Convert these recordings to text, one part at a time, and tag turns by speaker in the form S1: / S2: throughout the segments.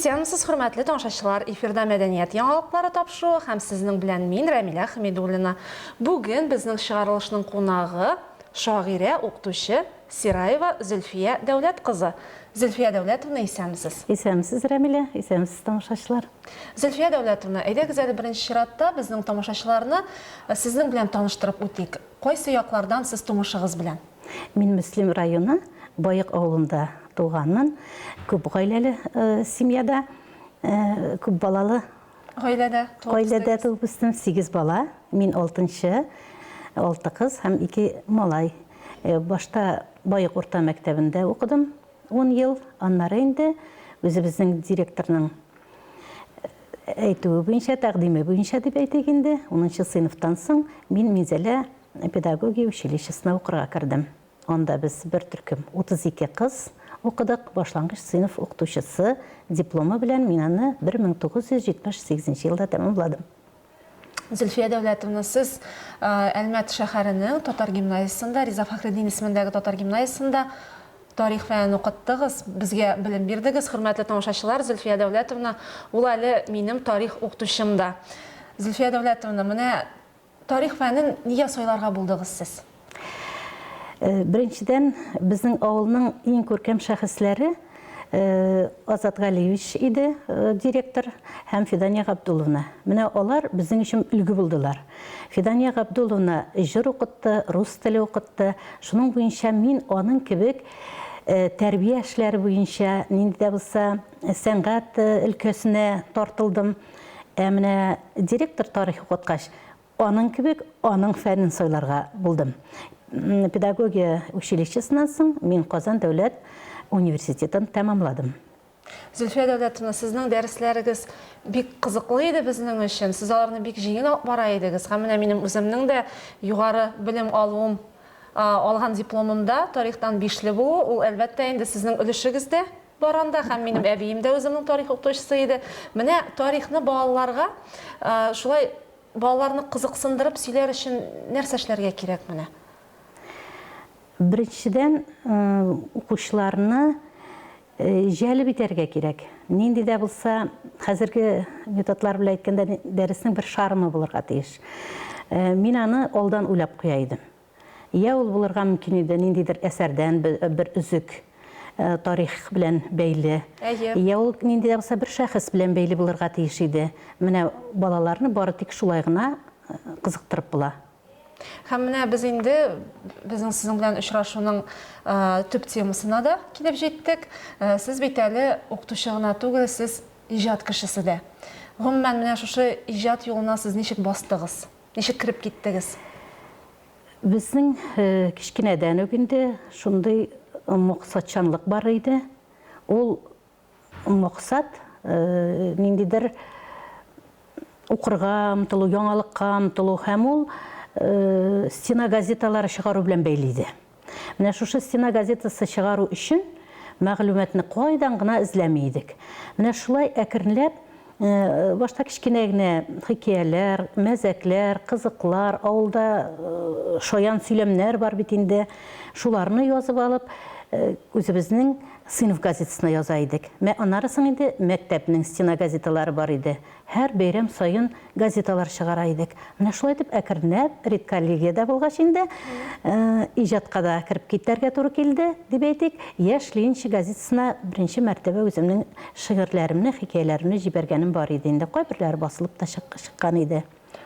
S1: Исәнмесез, хөрмәтле тамашачылар! Эфирда Мәдәният яңалыклары тапшыруы һәм сезнең белән мин, Рәмилә Хәмидуллина. Бүген безнең чыгарылышның кунагы, шагыйрә, укытучы Сираева Зөлфия Дәүләт кызы. Зөлфия Дәүләтовна, исәнмесез!
S2: Исәнмесез, Рәмилә! Исәнмесез, тамашачылар!
S1: Зөлфия Дәүләтовна, әйдәгез әле беренче чиратта безнең тамашачыларны сезнең белән таныштырып үтик. Кайсы яклардан сез тумышыгыз белән?
S2: Мин Мөслим районы Баек авылында туганмын. Күп гаиләле семьяда, күп балалы
S1: гаиләдә
S2: туып гаиләдә туып үстем. 8 бала, мин алтынчы, алты кыз һәм ике малай. Башта Баек урта мәктәбендә укыдым 10 ел, аннары инде үзебезнең директорның әйтүе буенча, тәкъдиме буенча дип әйтик инде, унынчы сыйныфтан соң мин Минзәлә педагогия училищесына укырга кердем. Анда без бер төркем 32 кыз укыдык. Башлангыч сыйныф укытучысы дипломы белән мин аны 1978 елда тәмамладым.
S1: Зөлфия Дәүләтовна, сез Әлмәт шәһәренең татар гимназиясендә, Риза Фәхретдин исемендәге татар гимназиясендә тарих фәнен укыттыгыз, безгә белем бирдегез. Хөрмәтле тамашачылар, Зөлфия Дәүләтовна ул әле минем тарих укытучым да. Зөлфия Дәүләтовна, менә тарих фәнен нигә сайларга булдыгыз сез?
S2: Беренчедән, безнең авылның иң күркәм шәхесләре Азат Галиевич иде, директор, һәм Фидания Габдулловна. Менә алар безнең өчен өлге булдылар. Фидания Габдулловна җыр укытты, рус теле укытты. Шуның буенча мин аның кебек тәрбия эшләре буенча нинди дә булса сәнгать өлкәсенә тартылдым. Ә менә директор тарих укыткач, аның кебек аның фәнен сайларга булдым. Педагогия училищесыннан соң мин Казан дәүләт университетын тәмамладым.
S1: Зөлфия Дәүләтовна, сезнең дәресләрегез бик кызыклы иде безнең өчен. Сез аларны бик җиңел алып бара идегез. Һәм менә минем үземнең дә югары белем алуым, алган дипломымда тарихтан бишле булу, ул, әлбәттә инде, сезнең өлешегез дә бар анда. Һәм минем әбием дә үземнең тарих укытучысы иде. Менә тарихны балаларга шулай балаларны кызыксындырып сөйләр өчен нәрсә эшләргә кирәк менә?
S2: Беренчедән, укучыларны җәлеп итәргә кирәк. Нинди дә булса, хәзерге методлар белән әйткәндә, дәреснең бер шармы булырга тиеш. Мин аны алдан уйлап куя идем. Йә ул булырга мөмкин иде ниндидер әсәрдән бер өзек, тарих белән бәйле.
S1: Әйе.
S2: Йә ул нинди дә булса бер шәхес белән бәйле булырга тиеш иде. Менә балаларны бары тик шулай гына кызыктырып була.
S1: Һәм менә без инде безнең сезнең белән очрашуның төп темасына да килеп җиттек. Сез бит әле укытучы гына түгел, сез иҗат кешесе дә. Гомумән, менә шушы иҗат юлына сез ничек бастыгыз? Ничек кереп киттегез?
S2: Безнең кечкенәдән үк инде шундый максатчанлык бар иде. Ул максат ниндидер укырга омтылу, яңалыкка омтылу һәм ул стена газеталары чыгару белән бәйле иде. Менә шушы стена газетасы чыгару өчен мәгълүматны кайдан гына эзләми идек. Менә шулай әкренләп, башта кечкенә генә хикәяләр, мәзәкләр, кызыклар, авылда шаян сөйләмнәр бар бит инде, шуларны язып алып, үзебезнең сыйныф газетасына яза идек. Мә аннары соң инде мәктәпнең стена газеталары бар иде. Һәр бәйрәм саен газеталар чыгара идек. Менә шулай итеп әкренләп, редколлегиядә булгач инде, иҗатка да кереп китәргә туры килде, дип әйтик. Яшь ленинчы газетасына беренче мәртәбә үземнең шигырьләремне, хикәяләремне җибәргәнем бар иде инде. Кайберләре басылып та чыккан иде.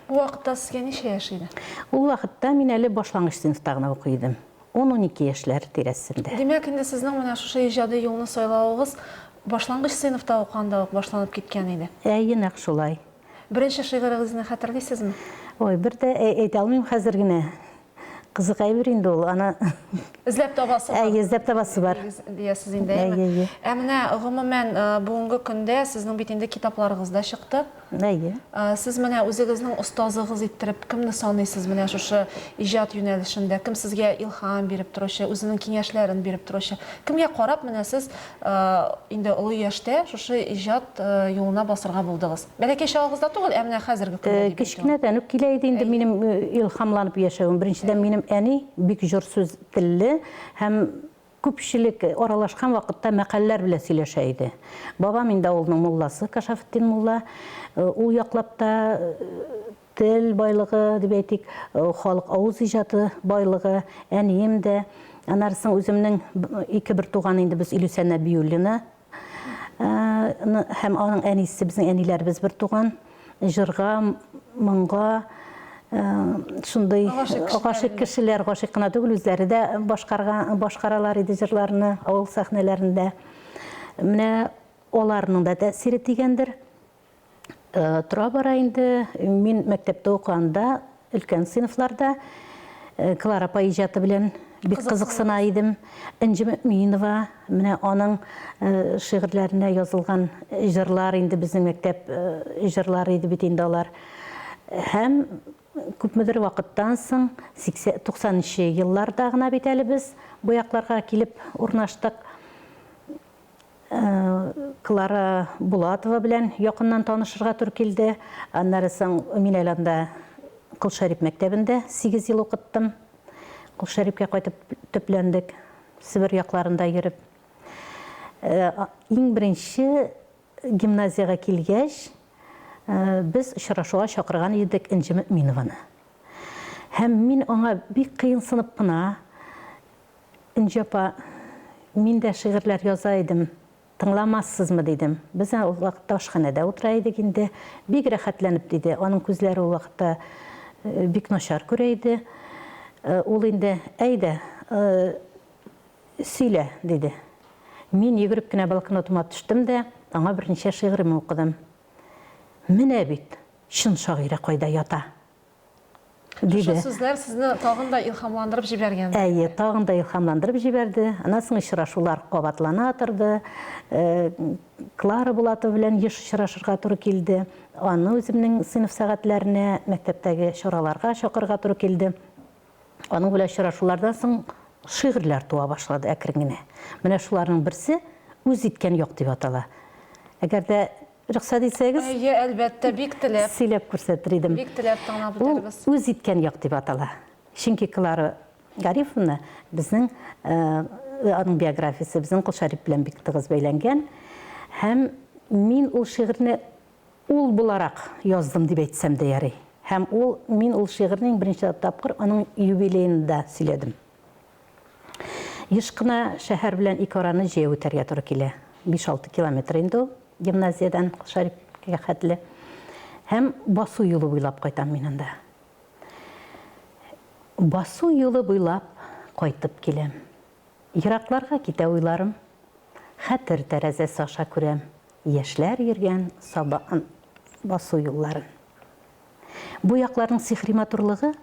S1: Бу вакытта сезгә ничә яшь иде?
S2: Ул вакытта мин әле башлангыч сыйныфта гына укый идем. Ун-унике яшьләр тирәсендә.
S1: Димәк, инде сезнең менә шушы иҗади юлны сайлавыгыз башлангыч сыйныфта укыганда ук башланып киткән иде.
S2: Әйе, нәкъ шулай.
S1: Беренче шигырегезне хәтерлисезме?
S2: Ой, бер дә әйтә алмыйм хәзер генә. Кызык әйбер инде ул, аны.
S1: Эзләп табасы бар.
S2: Әйе, эзләп табасы бар.
S1: Диясез инде, әйеме?
S2: Әйе, әйе.
S1: Ә менә, гомумән, бүгенге көндә сезнең бит инде китапларыгыз да чыкты.
S2: Әйе.
S1: Сез менә үзегезнең остазыгыз иттереп кемне саныйсыз менә шушы иҗат юнәлешендә? Кем сезгә илһам биреп торучы, үзенең киңәшләрен биреп торучы? Кемгә карап менә сез инде олы яшьтә шушы иҗат юлына басырга булдыгыз? Бәләкәй чагыгызда түгел, ә менә хәзерге көндә дип әйтүем.
S2: Кечкенәдән үк килә иде инде минем илһамланып яшәвем. Беренчедән, минем әни бик җор сүз телле һәм. Күпчелек аралашкан вакытта мәкальләр белән сөйләшә иде. Бабам инде авылның мулласы, Кашафетдин мулла. Ул яклап та тел байлыгы дип әйтик, халык авыз иҗаты байлыгы, әнием дә. Аннары соң үземнең ике бертуган инде без Илүсә Нәбиуллина һәм аның әнисе, безнең әниләребез бертуган. Җырга, моңга шундый гашыйк кешеләр, гашыйк кына түгел, үзләре дә башкарган, башкаралар иде җырларны авыл сәхнәләрендә. Менә аларның да тәэсире тигәндер. Тора-бара инде мин мәктәптә укыганда, өлкән сыйныфларда Клара апа иҗаты белән бик кызыксына идем. Энҗе Мөэминова, менә аның шигырьләренә язылган җырлар инде безнең мәктәп җырлары иде бит инде алар. Һәм күпмедер вакыттан соң, 90 нчы елларда гына бит әле без бу якларга килеп урнаштык. Клара Булатова белән якыннан танышырга туры килде. Аннары соң мин әле анда Кол Шәрип мәктәбендә 8 ел укыттым. Кол Шәрипкә кайтып төпләндек, Себер якларында йөреп. Иң беренче гимназиягә килгәч, без очрашуга чакырган идек Энҗе Мөэминованы. Һәм мин аңа бик кыенсынып кына, Энҗе апа, мин дә шигырьләр яза идем, тыңламассызмы, дидем. Без ул вакытта ашханәдә утыра идек инде. Бик рәхәтләнеп, диде. Аның күзләре ул вакытта бик начар күрә иде. Ул инде, Әйдә, сөйлә, диде. Мин йөгереп кенә блокнотыма төштем дә, аңа берничә шигыремне укыдым. Менә бит, чын шагыйрә кайда ята!
S1: Диде. Шушы сүзләр сезне тагын да илһамландырып җибәргән.
S2: Әйе, тагын да илһамландырып җибәрде. Аннан соң очрашулар кабатлана торды. Клара Булатова белән еш очрашырга туры килде. Аны үземнең сыйныф сәгатьләренә, мәктәптәге чараларга чакырырга туры килде. Аның белән очрашулардан соң шигырьләр туа башлады әкрен генә. Менә шуларның берсе Үз иткән як дип атала. Әгәр дә Рөхсәт итсәгез.
S1: Әйе, әлбәттә, бик теләп.
S2: Сөйләп күрсәтер идем.
S1: Бик теләп тыңлап үтәрбез.
S2: Ул Үз иткән як дип атала. Чөнки Клара Гарифовна безнең, аның биографиясе безнең Кол Шәрип белән бик тыгыз бәйләнгән. Һәм мин ул шигырьне ул буларак яздым дип әйтсәм дә ярый. Һәм ул, мин ул шигырьне иң беренче тапкыр аның юбилеенда сөйләдем. Еш кына шәһәр белән ике араны җәяү үтәргә туры килә. Биш-алты километр инде ул гимназиядән Шәрифкә хәтле. Һәм басу юлы буйлап кайтам мин анда. Басу юлы буйлап кайтып киләм. Еракларга китә уйларым. Хәтер тәрәзәсе аша күрәм яшьләр йөргән сабан басу юлларын. Бу якларның сихри матурлыгы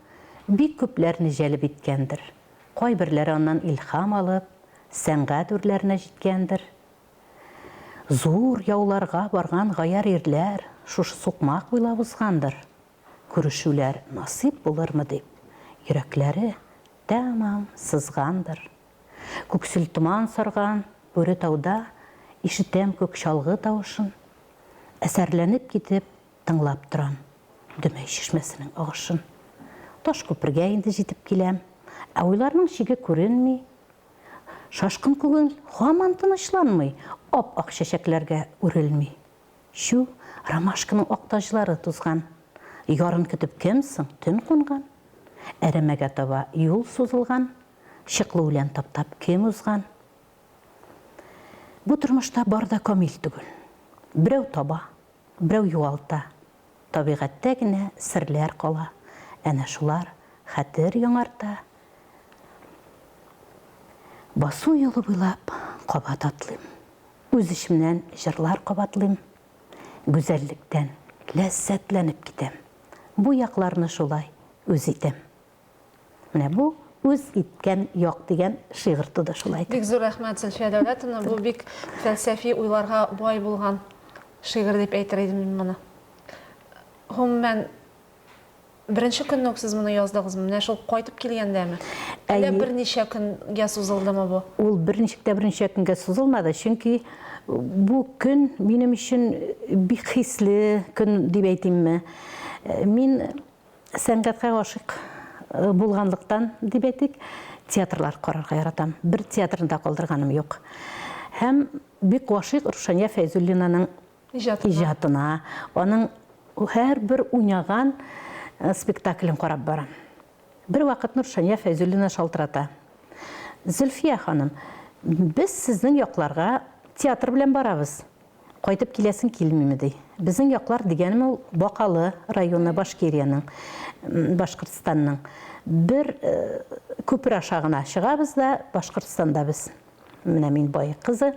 S2: бик күпләрне җәлеп иткәндер. Кайберләре аннан илһам алып, сәнгать үрләренә җиткәндер. Зур яуларга барган гаярь ирләр шушы сукмак буйлап узгандыр. Күрешүләр насыйп булырмы дип, йөрәкләре тәмам сызгандыр. Күксел томан сарган Бүре тауда ишетәм күк чалгы тавышын. Әсәрләнеп китеп, Тыңлап торам Дөмәй чишмәсенең агышын. Таш күпергә инде җитеп киләм. Ә уйларның чиге күренми. Шашкын күңел һаман тынычланмый, Ап-ак чәчәкләргә үрелми. Чү, ромашканың ак таҗлары тузган. Ярын көтеп кем соң төн кунган? Әрәмәгә таба юл сузылган. Чыклы үлән таптап кем узган? Бу тормышта бар да камил түгел. Берәү таба, Берәү югалта. Табигатьтә генә серләр кала. Әнә шулар хәтер яңарта. Басу юлы буйлап кабат атлыйм. Үз эчемнән җырлар кабатлыйм. Гүзәллектән ләззәтләнеп китәм. Бу якларны шулай үз итәм. Менә бу Үз иткән як дигән шигырь туды шулай итеп.
S1: Бик зур рәхмәт, Зөлфия Дәүләтовна. Бу бик фәлсәфи уйларга бай булган шигырь дип әйтер идем мин моны. Гомумән, беренче көнне үк сез моны яздыгызмы? Менә шул кайтып килгәндәме? Әллә берничә көнгә сузылдымы бу?
S2: Ул берничек тә берничә көнгә сузылмады, чөнки бу көн минем өчен бик хисле көн дип әйтимме. Мин Сәнгатькә гашыйк булганлыктан дип әйтик, Театрлар карарга яратам. Бер театрны да калдырганым юк. Һәм бик гашыйк Рушания Фәйзуллинаның иҗатына, аның һәрбер уйнаган спектаклен карап барам. Бервакытны Рушания Фәйзуллина шалтырата. Зөлфия ханым, без сезнең якларга театр белән барабыз. Кайтып киләсең килмиме, ди. Безнең яклар дигәнем ул Бакалы районы, Башкириянең, Башкортстанның. Бер күпер аша гына чыгабыз да, Башкортстанда без. Менә мин Баек кызы.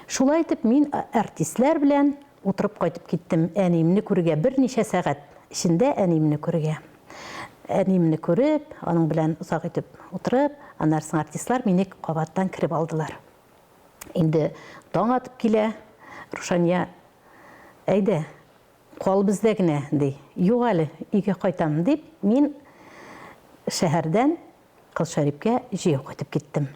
S2: Шулай итеп, мин артистлар белән утырып кайтып киттем. Әниемне күрергә, берничә сәгать эчендә әниемне күрергә. Әниемне күреп, аның белән озак итеп утырып, аннары соң артистлар мине кабаттан кереп алдылар. Инде таң атып килә. Рушания, әйдә, кал бездә генә, ди. Юк әле, өйгә кайтам, дип, мин шәһәрдән Колшәрипкә җәяү кайтып киттем.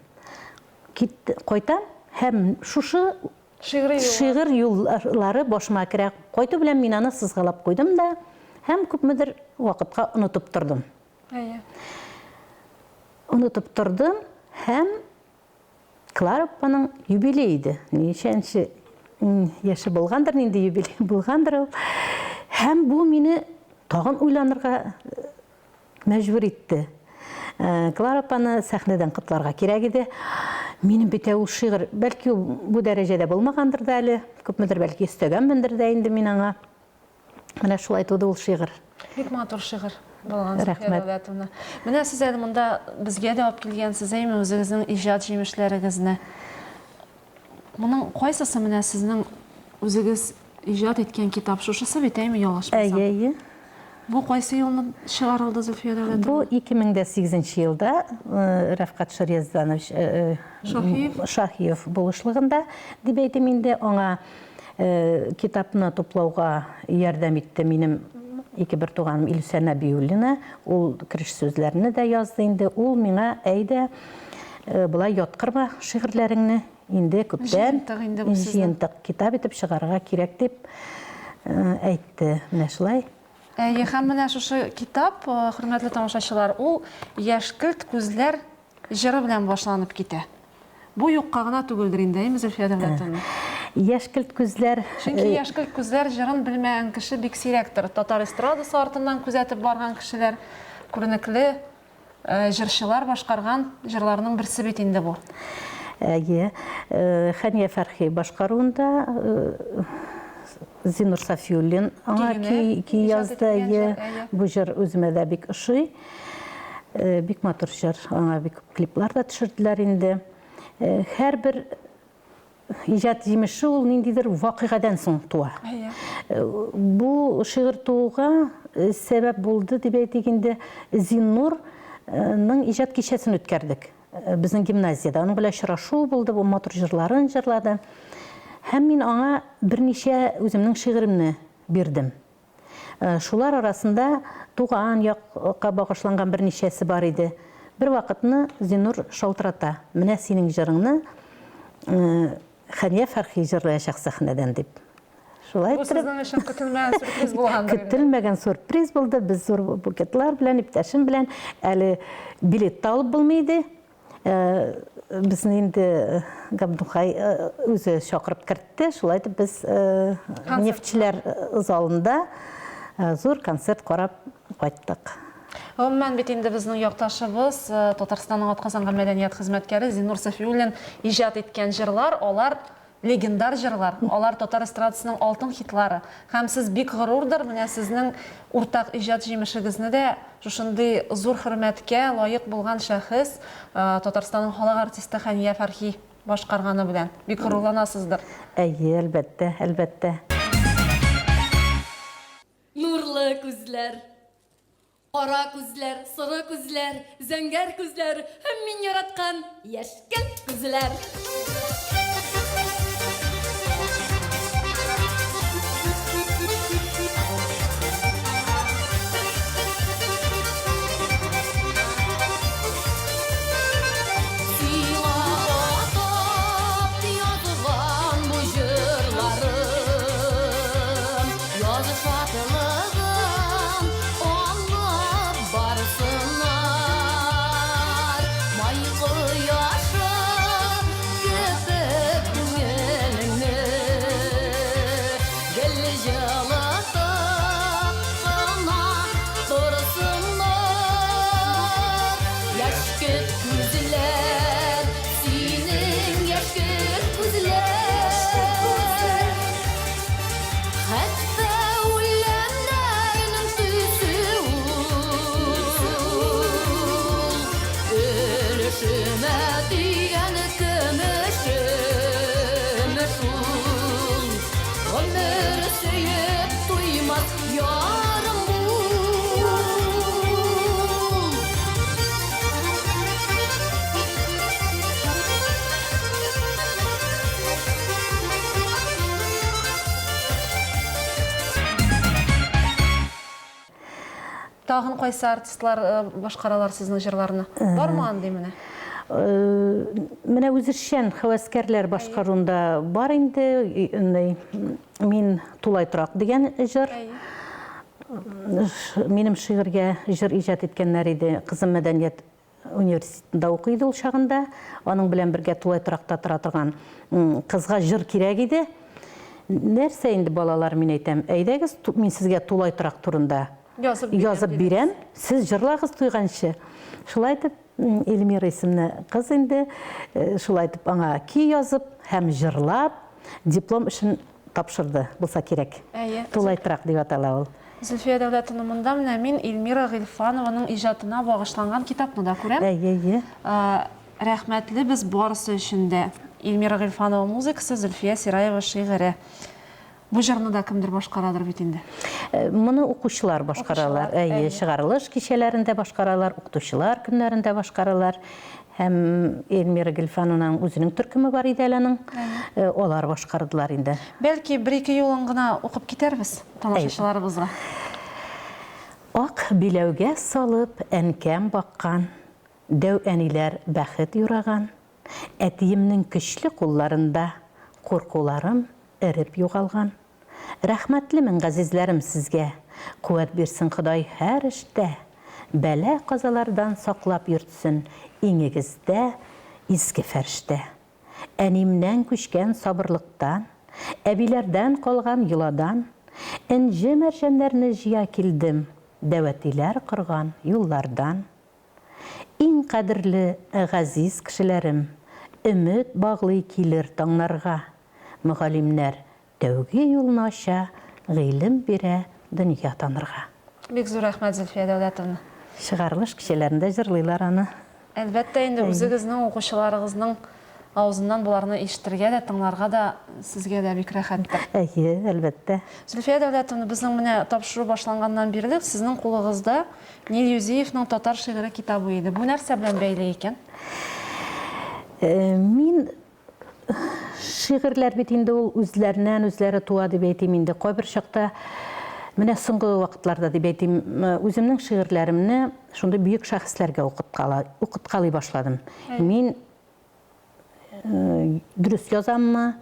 S2: Кит, кайтам һәм шушы шигырь юллары башыма керә. Кайту белән мин аны сызгалап куйдым да һәм күпмедер вакытка онытып тордым.
S1: Әйе.
S2: Онытып тордым һәм Клара апаның юбилее иде. Ничәнче яше булгандыр, нинди юбилей булгандыр ул. Һәм бу мине тагын уйланырга мәҗбүр итте. Клара апаны сәхнәдән котларга кирәк иде. Минем бит ул шигырь, бәлки ул бу дәрәҗәдә булмагандыр да әле, күпмедер бәлки өстәгәнмендер дә инде мин аңа. Менә шулай туды ул шигырь.
S1: Бик матур шигырь булган, Зөлфия Дәүләтовна. Менә сез әле монда безгә дә алып килгәнсез, әйме, үзегезнең иҗат җимешләрегезне. Моның кайсысы менә сезнең үзегез иҗат иткән китап? Шушысы бит, әйме, ялгышмасам?
S2: Әйе, әйе.
S1: Бу кайсы елны чыгарылды, Зөлфия Дәүләтовна?
S2: Бу 2008 елда Рәфкать Ширязданов
S1: Шаһиев
S2: Шаһиев булышлыгында дип әйтим инде, аңа Китапны туплауга ярдәм итте минем ике бертуганым Илүсә Нәбиуллина. Ул кереш сүзләрне дә язды инде. Ул миңа, әйдә, болай яткырма шигырьләреңне, инде күптән
S1: Җыентык инде бу сезнең.
S2: Җыентык китап итеп чыгарырга кирәк дип әйтте. Менә шулай.
S1: Әйе, һәм менә шушы китап, хөрмәтле тамашачылар, ул Яшькелт күзләр Җыры белән башланып китә. Бу юкка гына түгелдер инде, әйме, Зөлфия Дәүләтовна?
S2: Яшькелт күзләр.
S1: Чөнки Яшькелт күзләр җырын белмәгән кеше бик сирәктер. Татар эстрадасы артыннан күзәтеп барган кешеләр, күренекле җырчылар башкарган җырларның берсе бит инде бу.
S2: Әйе. Хәния Фәрхи башкаруында Зиннур Сафиуллин аңа көй язды. Әйе. Бу җыр үземә дә бик ошый. Бик матур җыр. Аңа бик күп клиплар да төшерделәр инде. Һәрбер иҗат җимеше ул ниндидер вакыйгадан соң туа. Бу шигырь тууга сәбәп булды дип әйтик инде, Зиннурның иҗат кичәсен үткәрдек. Безнең гимназиядә. Аның белән очрашу булды, бу матур җырларын җырлады. Һәм мин аңа берничә үземнең шигыремне бирдем. Шулар арасында туган якка багышланган берничәсе бар иде. Бервакытны Зиннур шалтырата, Менә синең җырыңны Хәния Фәрхи җырлаячак сәхнәдән, дип. Шулай
S1: Бу
S2: иттереп,
S1: сезнең өчен көтелмәгән сюрприз булгандыр инде.
S2: Көтелмәгән сюрприз булды. Без зур букетлар белән, иптәшем белән әле билет та алып булмый иде. Безне инде Габдулхай үзе чакырып кертте. Шулай итеп без нефтьчеләр залында зур концерт карап кайттык.
S1: Гомумән бит инде безнең якташыбыз, Татарстанның атказанган мәдәният хезмәткәре Зиннур Сафиуллин иҗат иткән җырлар, алар Легендар җырлар, алар татар эстрадасының алтын хитлары. Һәм сез бик горурдыр, менә сезнең уртак иҗат җимешегезне дә шушындый зур хөрмәткә лаек булган шәхес, Татарстанның халык артисты Хәния Фәрхи башкарганы белән. Бик горурланасыздыр.
S2: Әйе, әлбәттә, әлбәттә.
S3: Нурлы күзләр. Кара күзләр, соры күзләр, зәңгәр күзләр һәм мин яраткан яшькелт күзләр. Сиңа атап язган бу җырларым. Яз шатлыгын алып барсыннар.
S1: Тагын кайсы артистлар башкаралар сезнең җырларны? Бармы андый менә?
S2: Менә үзешчән һәвәскәрләр башкаруында бар инде. Мин тулай торак дигән җыр. Минем шигырьгә җыр иҗат иткәннәр иде. Кызым мәдәният университетында укый иде ул чагында. Аның белән бергә тулай торакта тора торган кызга җыр кирәк иде. Нәрсә инде, балалар, мин әйтәм, әйдәгез, мин сезгә тулай торак турында
S1: язып бирәм,
S2: язып бирәм, сез җырлагыз туйганчы. Шулай итеп, Эльмира исемле кыз инде, шулай итеп аңа көй язып һәм җырлап, диплом эшен тапшырды, булса кирәк.
S1: Әйе.
S2: Тулай торак дип атала ул.
S1: Зөлфия Дәүләтовна, монда менә мин Эльмира Гыйльфанованың иҗатына багышланган китапны да күрәм.
S2: Әйе, әйе.
S1: Рәхмәтле без барысы өчен дә. Эльмира Гыйльфанова музыкасы, Зөлфия Сираева шигыре. Бу җырны да кемдер башкарадыр бит инде.
S2: Моны укучылар башкаралар.
S1: Укучылар,
S2: Әйе, чыгарылыш кичәләрендә башкаралар, укытучылар көннәрендә башкаралар. Һәм Эльмира Гильфанованың үзенең төркеме бар иде әле аның. Алар башкардылар инде.
S1: Бәлки, бер-ике юлын гына укып китәрбез тамашачыларыбызга.
S2: Ак биләүгә салып әнкәм баккан, Дәү әниләр бәхет юраган. Әтиемнең көчле кулларында Куркуларым эреп югалган. Рәхмәтлемен, газизләрем, сезгә, Куәт бирсен Ходай һәр эштә. Бәла-казалардан саклап йөртсен, Иңегездә изге фәрештә. Әниемнән күчкән сабырлыктан, Әбиләрдән калган йоладан, Энҗе-мәрҗәннәрне җыя килдем, Дәвәтиләр корган юллардан. Иң кадерле, газиз кешеләрем, Өмет баглый килер таңнарга. Мөгаллимнәр тәүге юлны ача, Гыйлем бирә дөнья танырга.
S1: Бик зур рәхмәт, Зөлфия Дәүләтовна.
S2: Чыгарылыш кичәләрендә җырлыйлар аны.
S1: Әлбәттә инде, үзегезнең укучыларыгызның авызыннан боларны ишетергә дә, тыңларга да сезгә дә бик рәхәттер.
S2: Әйе, әлбәттә.
S1: Зөлфия Дәүләтовна, безнең менә тапшыру башланганнан бирле сезнең кулыгызда Нил Юзиевның Татар шигыре китабы иде. Бу нәрсә белән бәйле икән?
S2: Мин шигырьләр бит инде ул үзләреннән үзләре туа дип әйтим инде. Кайбер чакта менә соңгы вакытларда дип әйтим, үземнең шигырьләремне шундый бөек шәхесләргә укыткалый башладым. Мин дөрес язаммы,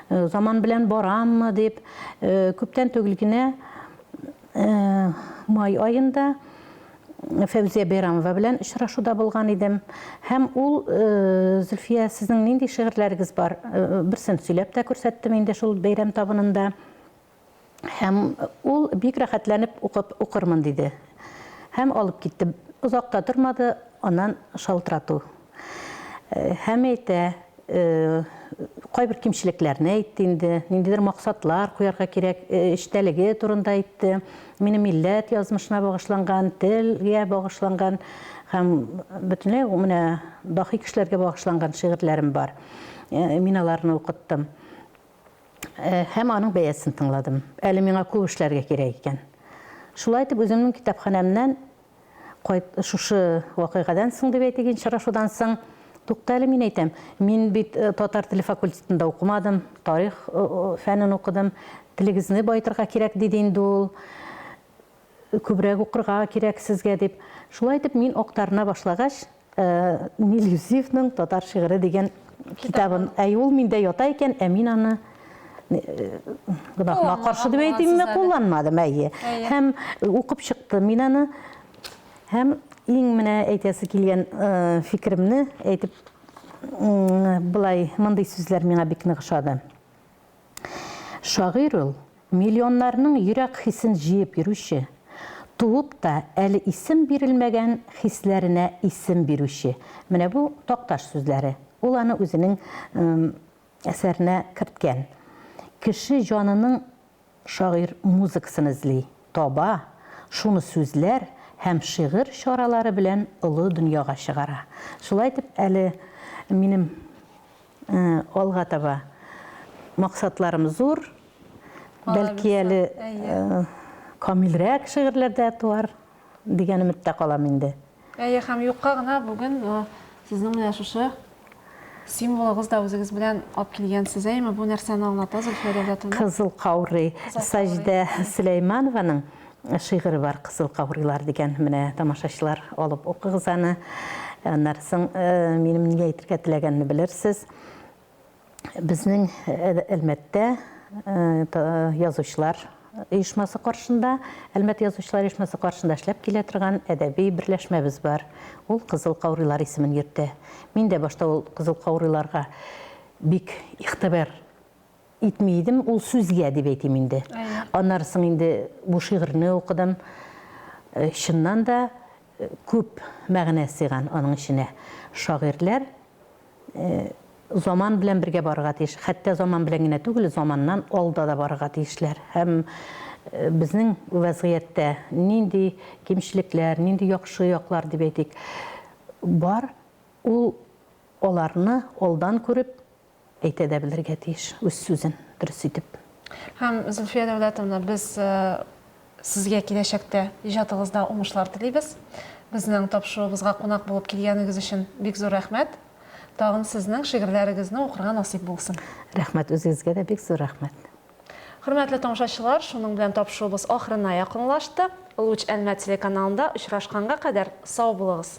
S2: заман белән бараммы дип, күптән түгел генә май аенда Фәүзия Бәйрамова белән очрашуда булган идем. Һәм ул, Зөлфия, сезнең нинди шигырьләрегез бар? Берсен сөйләп тә күрсәттем инде шул бәйрәм табынында. Һәм ул бик рәхәтләнеп укып укырмын диде. Һәм алып китте. Озак та тормады, аннан шалтырату. Һәм әйтә, кайбер кимчелекләрне әйтте инде, ниндидер максатлар куярга кирәк, эчтәлеге турында әйтте. Минем милләт язмышына багышланган, телгә багышланган һәм бөтенләй менә дахи кешеләргә багышланган шигырьләрем бар. Мин аларны укыттым. Һәм аның бәясен тыңладым. Әле миңа күп эшләргә кирәк икән. Шулай итеп, үземнең китапханәмнән кайт, шушы вакыйгадан соң дип әйтик, очрашудан соң, тукта әле, мин әйтәм, мин бит татар теле факультетында укымадым, тарих фәнен укыдым, телегезне баетырга кирәк, диде инде ул, күбрәк укырга кирәк сезгә, дип. Шулай итеп, мин актарына башлагач, Нил Юзиевның Татар шигыре дигән китабын, әй, ул миндә ята икән, ә мин аны гөнаһыма каршы дип әйтимме, кулланмадым, әйе. Һәм укып чыктым мин аны. Һәм иң менә әйтәсе килгән фикеремне әйтеп, былай, мондый сүзләр миңа бик нык ошады. Шагыйрь ул, миллионнарның йөрәк хисен җыеп йөрүче, туып та әле исем бирелмәгән хисләренә исем бирүче. Менә бу Такташ сүзләре. Ул аны үзенең әсәренә керткән. Кеше җанының шагыйрь музыкасын эзли, таба, шуны сүзләр һәм шигырь чаралары белән олы дөньяга чыгара. Шулай итеп, әле минем Алга таба максатларым зур. Бәлки әле камилрәк шигырьләр дә туар дигән өметтә калам инде.
S1: Әйе, һәм юкка гына бүген сезнең менә шушы символыгыз да үзегез белән алып килгәнсез, әйеме? Бу нәрсәне аңлата, Зөлфия Дәүләтовна?
S2: Кызыл каурый. Саҗидә Сөләйманованың. шигыре бар, Кызыл каурыйлар дигән. Менә тамашачылар алып укыгыз аны. Аннары соң минем ни әйтергә теләгәнне белерсез. Безнең Әлмәттә язучылар оешмасы каршында, Әлмәт язучылар оешмасы каршында эшләп килә торган әдәби берләшмәбез бар. Ул Кызыл каурыйлар исемен йөртә. Мин дә башта ул Кызыл каурыйларга бик игътибар итми идем, ул сүзгә дип әйтим инде. Аннары соң инде бу шигырьне укыдым. Чыннан да күп мәгънә сыйган аның эченә. Шагыйрьләр заман белән бергә барырга тиеш. Хәтта заман белән генә түгел, заманнан алда да барырга тиешләр. Һәм безнең вәзгыятьтә нинди кимчелекләр, нинди яхшы яклар дип әйтик, бар, ул аларны алдан күреп әйтә дә белергә тиеш, үз сүзен дөрес итеп.
S1: Һәм, Зөлфия Дәүләтовна, без сезгә киләчәктә иҗатыгызда уңышлар телибез. Безнең тапшыруыбызга кунак булып килгәнегез өчен бик зур рәхмәт. Тагын сезнең шигырьләрегезне укырга насыйп булсын.
S2: Рәхмәт, үзегезгә дә бик зур рәхмәт.
S1: Хөрмәтле тамашачылар, шуның белән тапшыруыбыз ахырына якынлашты. Луч Әлмәт телеканалында очрашканга кадәр сау булыгыз!